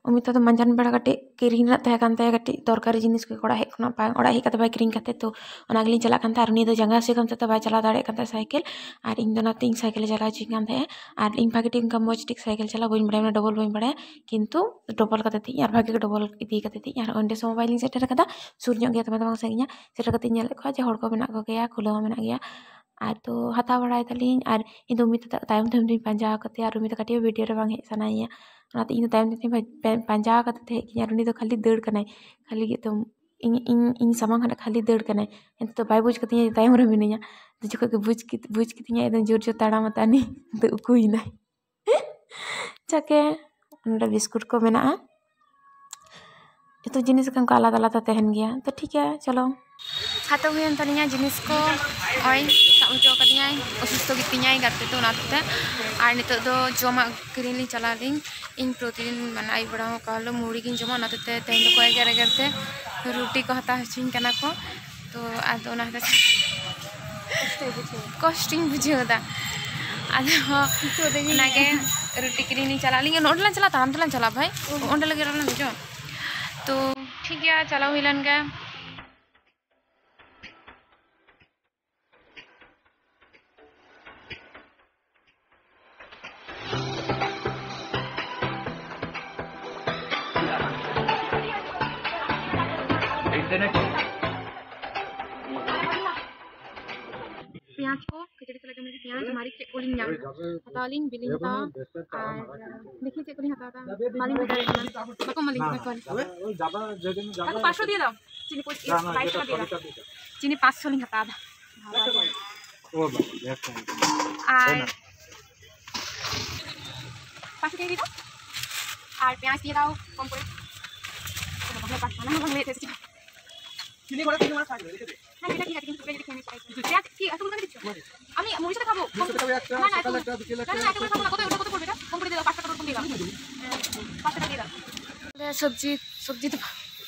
ᱚᱢᱤᱛᱟ ᱫᱚ ᱢᱟᱸᱡᱟᱱ ᱵᱮᱲᱟ ᱠᱟᱹᱴᱤᱡ ᱠᱤᱨᱤᱧ ᱨᱮᱱᱟᱜ ᱛᱟᱦᱮᱸ ᱠᱟᱱ ᱛᱟᱭᱟ, ᱠᱟᱹᱴᱤᱡ ᱫᱚᱨᱠᱟᱨᱤ ᱡᱤᱱᱤᱥ ᱠᱚ ᱚᱲᱟᱜ ᱦᱮᱡ ᱠᱷᱚᱱᱟᱜ ᱵᱟᱝ, ᱚᱲᱟᱜ ᱦᱮᱡ ᱠᱟᱛᱮ ᱵᱟᱭ ᱠᱤᱨᱤᱧ ᱠᱟᱛᱮ, ᱛᱚ ᱚᱱᱟ ᱜᱮᱞᱤᱧ ᱪᱟᱞᱟᱜ ᱠᱟᱱ ᱛᱟᱦᱮᱸᱫ᱾ ᱟᱨ ᱩᱱᱤ ᱫᱚ ᱡᱟᱸᱜᱟ ᱦᱟᱹᱥᱩ ᱠᱟᱱ ᱛᱟᱭ ᱛᱮ ᱵᱟᱭ ᱪᱟᱞᱟᱣ ᱫᱟᱲᱮᱭᱟᱜ ᱠᱟᱱ ᱛᱟᱦᱮᱸᱫ ᱥᱟᱭᱠᱮᱞ, ᱟᱨ ᱤᱧ ᱫᱚ ᱚᱱᱟᱛᱮ ᱤᱧ ᱥᱟᱭᱠᱮᱞ ᱮ ᱪᱟᱞᱟᱣ ᱦᱚᱪᱚᱧ ᱠᱟᱱ ᱛᱟᱦᱮᱸᱫ᱾ ᱟᱨ ᱤᱧ ᱵᱷᱟᱜᱮ ᱴᱷᱤᱠ ᱚᱱᱠᱟ ᱢᱚᱡᱽ ᱴᱷᱤᱠ ᱥᱟᱭᱠᱮᱞ ᱪᱟᱞᱟᱣ ᱵᱟᱹᱧ ᱵᱟᱲᱟᱭᱟ, ᱢᱟᱱᱮ ᱰᱚᱵᱚᱞ ᱵᱟᱹᱧ ᱵᱟᱲᱟᱭᱟ, ᱠᱤᱱᱛᱩ ᱰᱚᱵᱚᱞ ᱠᱟᱛᱮ ᱛᱤᱧ, ᱟᱨ ᱵᱷᱟᱜᱮ ᱜᱮ ᱰᱚᱵᱚᱞ ᱤᱫᱤ ᱠᱟᱛᱮ ᱛᱤᱧ᱾ ᱟᱨ ᱚᱸᱰᱮ ᱥᱚᱢᱚᱭ ᱵᱟᱭᱞᱤᱧ ᱥᱮᱴᱮᱨ ᱠᱟᱫᱟ, ᱥᱩᱨ ᱧᱚᱜ ᱜᱮᱭᱟ, ᱫᱚᱢᱮ ᱫᱚ ᱵᱟᱝ ᱥᱟᱺᱜᱤᱧᱟ᱾ ᱥᱮᱴᱮᱨ ᱠᱟᱛᱮ ᱤᱧ ᱧᱮᱞᱮᱫ ᱠᱚᱣᱟ ᱡᱮ ᱦᱚᱲ ᱠᱚ ᱢᱮᱱᱟᱜ ᱠᱚᱜᱮᱭᱟ, ᱠᱷᱩᱞᱟᱹᱣ ᱦᱚᱸ ᱢᱮᱱᱟᱜ ᱜᱮᱭᱟ᱾ ᱟᱨ ᱛᱚ ᱦᱟᱛᱟᱣ ᱵᱟᱲᱟᱭ ᱫᱟᱞᱤᱧ, ᱟᱨ ᱤᱧ ᱫᱚ ᱩᱢᱤ ᱛᱟᱭᱚᱢ ᱛᱟᱭᱚᱢ ᱛᱤᱧ ᱯᱟᱸᱡᱟ ᱟᱠᱟᱫᱮᱭᱟ, ᱟᱨ ᱩᱢᱤ ᱫᱚ ᱠᱟᱹᱴᱤᱡ ᱦᱚᱸ ᱵᱷᱤᱰᱤᱭᱳ ᱨᱮ ᱵᱟᱝ ᱦᱮᱡ ᱥᱟᱱᱟᱭᱮᱭᱟ, ᱚᱱᱟᱛᱮ ᱤᱧ ᱫᱚ ᱛᱟᱭᱚᱢ ᱛᱟᱭᱚᱢ ᱛᱤᱧ ᱯᱟ-, ᱯᱟᱸᱡᱟ ᱟᱠᱟᱫᱮ ᱛᱟᱦᱮᱸᱫ ᱠᱤᱱ, ᱟᱨ ᱩᱱᱤ ᱫᱚ ᱠᱷᱟᱹᱞᱤ ᱫᱟᱹᱲ ᱠᱟᱱᱟᱭ, ᱠᱷᱟᱹᱞᱤ ᱜᱮ ᱮᱠᱫᱚᱢ ᱤᱧ, ᱤᱧ, ᱤᱧ ᱥᱟᱢᱟᱝ ᱠᱷᱚᱱᱟᱜ ᱠᱷᱟᱹᱞᱤ ᱫᱟᱹᱲ ᱠᱟᱱᱟᱭ᱾ ᱮᱱᱛᱮ ᱫᱚ ᱵᱟᱭ ᱵᱩᱡᱽ ᱠᱟᱫᱤᱧᱟ ᱡᱮ ᱛᱟᱭᱚᱢ ᱨᱮ ᱢᱤᱱᱟᱹᱧᱟ᱾ ᱟᱫᱚ ᱡᱚᱠᱷᱚᱱ ᱜᱮ ᱵᱩᱡᱽ ᱠᱮᱫ-, ᱵᱩᱡᱽ ᱠᱮᱫᱤᱧᱟᱭ, ᱮᱠᱫᱚᱢ ᱡᱳᱨ ᱡᱳᱨ ᱛᱟᱲᱟᱢ ᱟᱛᱮ ᱟᱹᱱᱤᱡ ᱫᱚ ᱩᱠᱩᱭᱮᱱᱟᱭ᱾ ᱡᱟᱠᱮ, ᱱᱚᱰᱮ ᱵᱤᱥᱠᱩᱴ ᱠᱚ ᱢᱮᱱᱟᱜᱼᱟ᱾ ᱡᱚᱛᱚ ᱡᱤᱱᱤᱥ ᱜᱮ ᱚᱱᱠᱟ ᱟᱞᱟᱫᱟ ᱟᱞᱟᱫᱟ ᱛᱟᱦᱮᱱ ᱜᱮᱭᱟ᱾ ᱛᱚ ᱴᱷᱤᱠ ᱜᱮᱭᱟ, ᱪᱚᱞᱚ᱾ ᱦᱟᱛᱟᱣ ᱦᱩᱭᱮᱱ ᱛᱟᱹᱞᱤᱧᱟ ᱡᱤᱱᱤᱥ ᱠᱚ, ᱱᱚᱜᱼᱚᱭ ᱥᱟᱵ ᱦᱚᱪᱚ ᱠᱟᱫᱤᱧᱟᱭ, ᱚᱥᱩᱥᱛᱷᱚ ᱜᱮᱛᱤᱧᱟᱭ ᱜᱟᱛᱮ ᱛᱚ, ᱚᱱᱟ ᱦᱚᱛᱮᱡ ᱛᱮ᱾ ᱟᱨ ᱱᱤᱛᱚᱜ ᱫᱚ ᱡᱚᱢᱟᱜ ᱠᱤᱨᱤᱧ ᱞᱤᱧ ᱪᱟᱞᱟᱜ ᱟᱹᱞᱤᱧ᱾ ᱤᱧ ᱯᱨᱚᱛᱤᱫᱤᱱ ᱢᱟᱱᱮ ᱟᱹᱭᱩᱵ ᱵᱮᱲᱟ ᱦᱚᱸ ᱚᱠᱟ ᱦᱤᱞᱳᱜ ᱢᱩᱲᱤ ᱜᱤᱧ ᱡᱚᱢᱟ, ᱚᱱᱟ ᱦᱚᱛᱮᱡ ᱛᱮ ᱛᱮᱦᱮᱧ ᱫᱚᱠᱚ ᱮᱜᱮᱨ ᱮᱜᱮᱨ ᱛᱮ ᱨᱩᱴᱤ ᱠᱚ ᱦᱟᱛᱟᱣ ᱦᱚᱪᱚᱧ ᱠᱟᱱᱟ ᱠᱚ᱾ ᱛᱚ ᱟᱫᱚ ᱚᱱᱟ ᱦᱚᱛᱮᱡ ᱛᱮ ᱠᱚᱥᱴᱚᱧ ᱵᱩᱡᱷᱟᱹᱣ ᱮᱫᱟ᱾ ᱟᱫᱚ ᱚᱱᱟᱜᱮ ᱨᱩᱴᱤ ᱠᱤᱨᱤᱧ ᱞᱤᱧ ᱪᱟᱞᱟᱜ ᱟᱹᱞᱤᱧ, ᱱᱚᱸᱰᱮ ᱞᱟᱝ ᱪᱟᱞᱟᱜᱼᱟ, ᱛᱟᱲᱟᱢ ᱛᱮᱞᱟᱝ ᱪᱟᱞᱟᱜᱼᱟ ᱵᱷᱟᱭ, ᱚᱸᱰᱮ ᱞᱟᱹᱜᱤᱫ ᱟᱞᱟᱝ ᱦᱤᱡᱩᱜᱼᱟ᱾ ᱛᱚ ᱴᱷᱤᱠ ᱜᱮᱭᱟ, ᱪᱟᱞᱟᱣ ᱦᱩᱭ ᱞᱮᱱ ᱜᱮ᱾ ᱯᱮᱸᱭᱟᱡᱽ ᱠᱚ ᱯᱮᱸᱭᱟᱡᱽ, ᱢᱟᱹᱨᱤᱪ, ᱪᱮᱫ ᱠᱚᱞᱤᱧ ᱧᱟᱢ ᱦᱟᱛᱟᱣ ᱟᱹᱞᱤᱧ, ᱵᱤᱞᱤᱧ ᱦᱟᱛᱟᱣᱟ᱾ ᱟᱨ ᱫᱮᱠᱷᱤ ᱪᱮᱫ ᱠᱚᱞᱤᱧ ᱦᱟᱛᱟᱣ ᱮᱫᱟ, ᱵᱟᱹᱞᱤᱧ ᱵᱟᱰᱟᱭ ᱠᱟᱱᱟ᱾ ᱵᱟᱠᱚ ᱮᱢᱟᱞᱤᱧ ᱠᱟᱱᱟ ᱠᱚ᱾ ᱟᱫᱚ ᱯᱟᱸᱪᱥᱚ ᱫᱤᱭᱮ ᱫᱟᱢ, ᱪᱤᱱᱤ ᱯᱚᱸᱪ-, ᱵᱟᱭᱤᱥ ᱴᱟᱠᱟ ᱫᱤᱭᱮ ᱫᱟᱢ᱾ ᱪᱤᱱᱤ ᱯᱟᱸᱪᱥᱚ ᱞᱤᱧ ᱦᱟᱛᱟᱣ ᱮᱫᱟ᱾ ᱟᱨ ᱯᱟᱸᱪᱥᱚ ᱫᱤᱭᱮ ᱫᱟᱢ᱾ ᱟᱨ ᱯᱮᱸᱭᱟᱡᱽ ᱫᱤᱭᱮ ᱫᱟᱢ ᱠᱚᱢ ᱠᱚᱨᱮ᱾ ᱦᱟᱱᱟ ᱦᱚᱸ ᱵᱟᱝ ᱞᱟᱹᱭ ᱛᱮ ᱪᱮᱫ? ᱦᱮᱸ, ᱴᱷᱤᱠ ᱟᱪᱷᱮ, ᱴᱷᱤᱠ ᱟᱪᱷᱮ, ᱴᱷᱤᱠ ᱟᱪᱷᱮ, ᱴᱷᱤᱠ ᱟᱪᱷᱮ᱾ ᱯᱮᱸᱭᱟᱡᱽ ᱠᱤ ᱟᱹᱛᱩ ᱵᱚᱞᱛᱮ ᱪᱮᱫ? আমি মুড়ি সাথে খাবো। না, না, না, এত করে খাবো না। কত, ওটা কত পড়বে এটা? কম করে দিলাম, পাঁচ টাকা করে কম দিয়ে দাও। পাঁচ টাকা দিয়ে দাও। ᱥᱚᱵᱽᱡᱤ, ᱥᱚᱵᱽᱡᱤ ᱫᱚ ᱵᱟᱝ,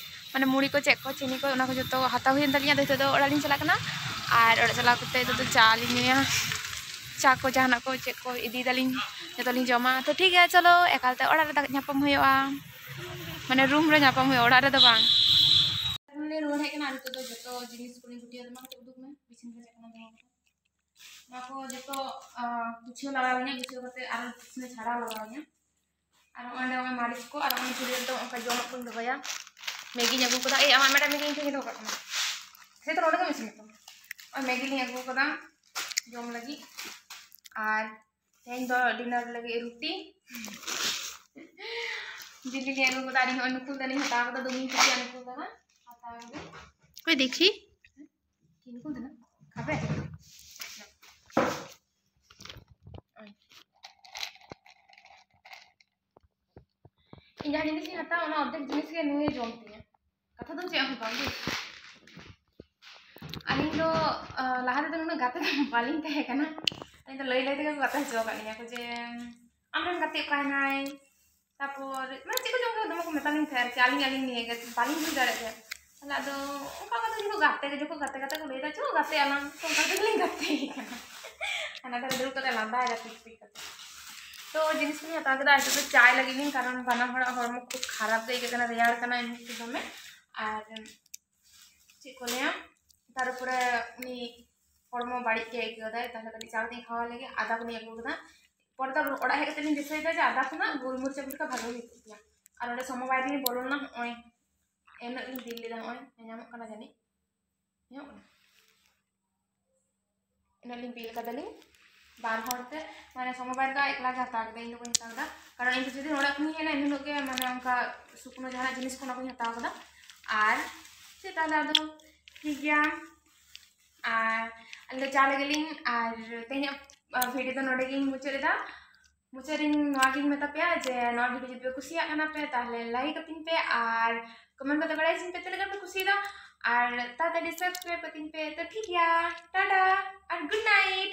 ᱢᱟᱱᱮ ᱢᱩᱲᱤ ᱠᱚ ᱪᱮᱫ ᱠᱚ, ᱪᱤᱱᱤ ᱠᱚ, ᱚᱱᱟ ᱠᱚ ᱡᱚᱛᱚ ᱦᱟᱛᱟᱣ ᱦᱩᱭᱮᱱ ᱛᱟᱹᱞᱤᱧᱟ᱾ ᱟᱫᱚ ᱱᱤᱛᱚᱜ ᱫᱚ ᱚᱲᱟᱜ ᱞᱤᱧ ᱪᱟᱞᱟᱜ ᱠᱟᱱᱟ᱾ ᱟᱨ ᱚᱲᱟᱜ ᱪᱟᱞᱟᱣ ᱠᱟᱛᱮ ᱱᱤᱛᱚᱜ ᱫᱚ ᱪᱟ ᱞᱤᱧ ᱧᱩᱭᱟ, ᱪᱟ ᱠᱚ ᱡᱟᱦᱟᱱᱟᱜ ᱠᱚ ᱪᱮᱫ ᱠᱚ ᱤᱫᱤᱭ ᱫᱟᱞᱤᱧ, ᱡᱚᱛᱚ ᱞᱤᱧ ᱡᱚᱢᱟ᱾ ᱛᱚ ᱴᱷᱤᱠ ᱜᱮᱭᱟ, ᱪᱚᱞᱚ ᱮᱠᱟᱞᱛᱮ ᱚᱲᱟᱜ ᱨᱮ ᱧᱟᱯᱟᱢ ᱦᱩᱭᱩᱜᱼᱟ, ᱢᱟᱱᱮ ᱨᱩᱢ ᱨᱮ ᱧᱟᱯᱟᱢ ᱦᱩᱭᱩᱜᱼᱟ, ᱚᱲᱟᱜ ᱨᱮᱫᱚ ᱵᱟᱝ᱾ ᱮᱠᱷᱚᱱ ᱞᱮ ᱨᱩᱣᱟᱹᱲ ᱦᱮᱡ ᱠᱟᱱᱟ᱾ ᱟᱨ ᱱᱤᱛᱚᱜ ᱫᱚ ᱡᱚᱛᱚ ᱡᱤᱱᱤᱥ ᱠᱚᱞᱤᱧ ᱜᱩᱴᱤᱭᱟ᱾ ᱢᱟ ᱠᱟᱹᱴᱤᱡ ᱩᱫᱩᱜ ᱢᱮ, ᱵᱤᱪᱷᱱᱟᱹ ᱨᱮ ᱪᱮᱫ ᱠᱚ ᱫᱚᱦᱚ ᱠᱟᱫᱟ᱾ ᱱᱚᱣᱟ ᱠᱚ ᱡᱚᱛᱚ, ᱟ, ᱜᱩᱪᱷᱟᱹᱣ ᱞᱟᱜᱟᱣ ᱤᱧᱟ, ᱜᱩᱪᱷᱟᱹᱣ ᱠᱟᱛᱮ ᱟᱨᱚ ᱵᱤᱪᱷᱱᱟᱹ ᱪᱷᱟᱲᱟᱣ ᱞᱟᱜᱟᱣ ᱤᱧᱟ᱾ ᱟᱨ ᱱᱚᱜᱼᱚᱭ ᱱᱚᱰᱮ ᱱᱚᱜᱼᱚᱭ ᱢᱟᱹᱨᱤᱪ ᱠᱚ, ᱟᱨ ᱱᱚᱜᱼᱚᱭ ᱡᱷᱩᱲᱤ ᱨᱮᱫᱚ ᱚᱱᱠᱟ ᱡᱚᱢᱟᱜ ᱠᱚᱧ ᱫᱚᱦᱚᱭᱟ᱾ ᱢᱮᱜᱤᱧ ᱟᱹᱜᱩ ᱠᱟᱫᱟ᱾ ᱮᱭ, ᱟᱢᱟᱜ ᱢᱤᱫᱴᱟᱝ ᱢᱮᱜᱤᱧ ᱴᱷᱮᱱ ᱫᱚᱦᱚ ᱠᱟᱜ ᱠᱟᱱᱟ᱾ ᱥᱮ ᱛᱚ ᱱᱚᱰᱮ ᱜᱮᱢ ᱤᱥᱤᱱ ᱠᱟᱫᱟ᱾ ᱱᱚᱜᱼᱚᱭ ᱢᱮᱜᱤ ᱞᱤᱧ ᱟᱹᱜᱩ ᱠᱟᱫᱟ ᱡᱚᱢ ᱞᱟᱹᱜᱤᱫ᱾ ᱟᱨ ᱛᱮᱦᱮᱧ ᱫᱚ ᱰᱤᱱᱟᱨ ᱞᱟᱹᱜᱤᱫ ᱨᱩᱴᱤ᱾ ᱵᱤᱞᱤ ᱞᱤᱧ ᱟᱹᱜᱩ ᱠᱟᱫᱟ᱾ ᱟᱨ ᱤᱧ ᱱᱚᱜᱼᱚᱭ ᱱᱩᱠᱩᱞ ᱫᱟᱱᱤᱧ ᱦᱟᱛᱟᱣ ᱠᱟᱫᱟ, ᱫᱚᱢᱮᱧ ᱠᱩᱥᱤᱭᱟᱜᱼᱟ ᱱᱩᱠᱩᱞ ᱫᱟᱱᱟ᱾ ᱦᱟᱛᱟᱣ ᱠᱟᱫᱟ᱾ ᱚᱠᱚᱭ ᱫᱮᱠᱷᱤ? ᱠᱤᱱᱠᱩ ᱫᱚ ᱱᱟ ᱠᱷᱟᱵᱮ᱾ ᱤᱧ ᱡᱟᱦᱟᱸ ᱡᱤᱱᱤᱥ ᱤᱧ ᱦᱟᱛᱟᱣᱟ, ᱚᱱᱟ ᱚᱨᱫᱷᱮᱠ ᱡᱤᱱᱤᱥ ᱜᱮ ᱱᱩᱭᱮ ᱡᱚᱢ ᱛᱤᱧᱟ᱾ ᱠᱟᱛᱷᱟ ᱫᱚ ᱪᱮᱫ ᱦᱚᱸ ᱵᱟᱝ, ᱵᱩᱡᱽ? ᱟᱹᱞᱤᱧ ᱫᱚ, ᱟ, ᱞᱟᱦᱟ ᱛᱮᱫᱚ ᱱᱩᱱᱟᱹᱜ ᱜᱟᱛᱮ ᱫᱚ ᱵᱟᱹᱞᱤᱧ ᱛᱟᱦᱮᱸ ᱠᱟᱱᱟ᱾ ᱟᱹᱞᱤᱧ ᱫᱚ ᱞᱟᱹᱭ ᱞᱟᱹᱭ ᱛᱮᱜᱮ ᱠᱚ ᱜᱟᱛᱮ ᱦᱚᱪᱚ ᱟᱠᱟᱫ ᱞᱤᱧᱟ ᱠᱚ ᱡᱮ, "ᱟᱢᱨᱮᱱ ᱜᱟᱛᱮ ᱚᱠᱟᱭᱮᱱᱟᱭ?" ᱛᱟᱨᱯᱚᱨ ᱢᱟᱱᱮ ᱪᱮᱫ ᱠᱚᱪᱚᱝ ᱚᱱᱠᱟ ᱫᱚᱢᱮ ᱠᱚ ᱢᱮᱛᱟ ᱞᱤᱧ ᱛᱟᱦᱮᱸᱫ ᱟᱨᱠᱤ, ᱟᱹᱞᱤᱧ, ᱟᱹᱞᱤᱧ ᱱᱤᱭᱮ ᱜᱮ ᱵᱟᱹᱞᱤᱧ ᱵᱩᱡᱽ ᱫᱟᱲᱮᱭᱟᱜ ᱛᱟᱦᱮᱸᱫ᱾ ᱛᱟᱦᱞᱮ ᱟᱫᱚ ᱚᱱᱠᱟ ᱠᱟᱛᱮ ᱡᱚᱠᱷᱚᱱ ᱜᱟᱛᱮ ᱜᱟᱛᱮ ᱠᱚ ᱞᱟᱹᱭ ᱮᱫᱟ, "ᱪᱚ ᱜᱟᱛᱮ ᱟᱞᱟᱝ", ᱛᱚ ᱚᱱᱠᱟ ᱠᱟᱛᱮ ᱜᱮᱞᱤᱧ ᱜᱟᱛᱮ ᱠᱟᱱᱟ᱾ ᱦᱟᱱᱟ ᱫᱷᱟᱨᱮ ᱫᱩᱲᱩᱵ ᱠᱟᱛᱮ ᱞᱟᱸᱫᱟᱭᱮᱫᱟ ᱯᱤᱠ ᱯᱤᱠ ᱠᱟᱛᱮ᱾ ᱛᱚ ᱡᱤᱱᱤᱥ ᱠᱚᱞᱤᱧ ᱦᱟᱛᱟᱣ ᱠᱮᱫᱟ, ᱱᱤᱛᱚᱜ ᱫᱚ ᱪᱟᱭ ᱞᱟᱹᱜᱤᱫ ᱞᱤᱧ, ᱠᱟᱨᱚᱱ ᱵᱟᱱᱟ ᱦᱚᱲᱟᱜ ᱦᱚᱲᱢᱚ ᱠᱷᱩᱵ ᱠᱷᱟᱨᱟᱯ ᱜᱮ ᱟᱹᱭᱠᱟᱹᱜ ᱠᱟᱱᱟ, ᱨᱮᱭᱟᱲ ᱠᱟᱱᱟ ᱮᱢᱱᱤ ᱛᱮ ᱫᱚᱢᱮ᱾ ᱟᱨ ᱪᱮᱫ ᱠᱚ ᱞᱟᱹᱭᱟ, ᱛᱟᱨᱯᱚᱨᱮ ᱩᱱᱤ ᱦᱚᱲᱢᱚ ᱵᱟᱹᱲᱤᱡ ᱜᱮ ᱟᱹᱭᱠᱟᱹᱣ ᱫᱟᱭ, ᱛᱟᱦᱞᱮ ᱠᱟᱹᱴᱤᱡ ᱪᱟ ᱠᱟᱛᱮᱧ ᱠᱷᱟᱣᱟ ᱞᱮᱜᱮ᱾ ᱟᱫᱟ ᱠᱚᱞᱤᱧ ᱟᱹᱜᱩ ᱠᱟᱫᱟ᱾ ᱯᱚᱨᱮ ᱫᱚ ᱚᱲᱟᱜ ᱦᱮᱡ ᱠᱟᱛᱮ ᱞᱤᱧ ᱫᱤᱥᱟᱹᱭᱮᱫᱟ ᱡᱮ ᱟᱫᱟ ᱠᱷᱚᱱᱟᱜ ᱜᱳᱞᱢᱚᱨᱤᱪ ᱟᱹᱜᱩ ᱞᱮᱠᱷᱟᱱ ᱵᱷᱟᱜᱮ ᱦᱩᱭ ᱠᱚᱜ ᱜᱮᱭᱟ᱾ ᱟᱨ ᱚᱸᱰᱮ ᱥᱚᱢᱚᱵᱟᱭ ᱨᱮᱞᱤᱧ ᱵᱚᱞᱚ ᱞᱮᱱᱟ, ᱦᱚᱸᱜᱼᱚᱭ ᱮᱱ ᱦᱤᱞᱳᱜ ᱞᱤᱧ ᱵᱤᱞ ᱞᱮᱫᱟ, ᱦᱚᱸᱜᱼᱚᱭ ᱧᱟᱢᱚᱜ ᱠᱟᱱᱟ ᱡᱟᱹᱱᱤᱡ, ᱧᱟᱢᱚᱜ ᱠᱟᱱᱟ᱾ ᱤᱱᱟᱹᱜ ᱞᱤᱧ ᱵᱤᱞ ᱠᱟᱫᱟᱞᱤᱧ ᱵᱟᱨ ᱦᱚᱲ ᱛᱮ, ᱢᱟᱱᱮ ᱥᱚᱢᱚᱭ ᱵᱟᱨ ᱫᱚ ᱮᱠᱞᱟ ᱜᱮ ᱦᱟᱛᱟᱣ ᱠᱮᱫᱟ, ᱤᱧ ᱫᱚ ᱵᱟᱹᱧ ᱦᱟᱛᱟᱣ ᱠᱮᱫᱟ, ᱠᱟᱨᱚᱱ ᱤᱧ ᱫᱚ ᱡᱩᱫᱤ ᱚᱲᱟᱜ ᱠᱷᱚᱱᱤᱧ ᱦᱮᱡ ᱮᱱᱟ ᱤᱱ ᱦᱤᱞᱳᱜ ᱜᱮ ᱢᱟᱱᱮ ᱚᱱᱠᱟ ᱥᱩᱠᱱᱳ ᱡᱟᱦᱟᱱᱟᱜ ᱡᱤᱱᱤᱥ ᱠᱚ ᱚᱱᱟ ᱠᱚᱧ ᱦᱟᱛᱟᱣ ᱠᱟᱫᱟ᱾ ᱟᱨ ᱪᱮᱫ ᱛᱟᱦᱞᱮ ᱟᱫᱚ ᱴᱷᱤᱠ ᱜᱮᱭᱟ, ᱟᱨ ᱟᱞᱮ ᱪᱟ ᱞᱮᱜᱮ ᱞᱤᱧ, ᱟᱨ ᱛᱮᱦᱮᱧᱟᱜ ᱵᱷᱤᱰᱤᱭᱳ ᱫᱚ ᱱᱚᱰᱮ ᱜᱤᱧ ᱢᱩᱪᱟᱹᱫ ᱮᱫᱟ᱾ ᱢᱩᱪᱟᱹᱫ ᱨᱤᱧ ᱱᱚᱣᱟ ᱜᱤᱧ ᱢᱮᱛᱟ ᱯᱮᱭᱟ ᱡᱮ ᱱᱚᱣᱟ ᱵᱷᱤᱰᱤᱭᱳ ᱡᱩᱫᱤ ᱯᱮ ᱠᱩᱥᱤᱭᱟᱜ ᱠᱟᱱᱟ ᱯᱮ ᱛᱟᱦᱞᱮ ᱞᱟᱭᱤᱠ ᱠᱟᱹᱛᱤᱧ ᱯᱮ, ᱟᱨ ᱠᱚᱢᱮᱱᱴ ᱠᱟᱛᱮ ᱵᱟᱲᱟᱭ ᱦᱚᱪᱚᱧ ᱯᱮ ᱪᱮᱫ ᱞᱮᱠᱟ ᱯᱮ ᱠᱩᱥᱤᱭᱮᱫᱟ, ᱟᱨ ᱛᱟᱲᱟᱛᱟᱲᱤ ᱥᱟᱵᱥᱠᱨᱟᱭᱤᱵ ᱠᱟᱹᱛᱤᱧ ᱯᱮ᱾ ᱛᱚ ᱴᱷᱤᱠ ᱜᱮᱭᱟ, ᱴᱟᱴᱟ ᱟᱨ ᱜᱩᱰ ᱱᱟᱭᱤᱴ᱾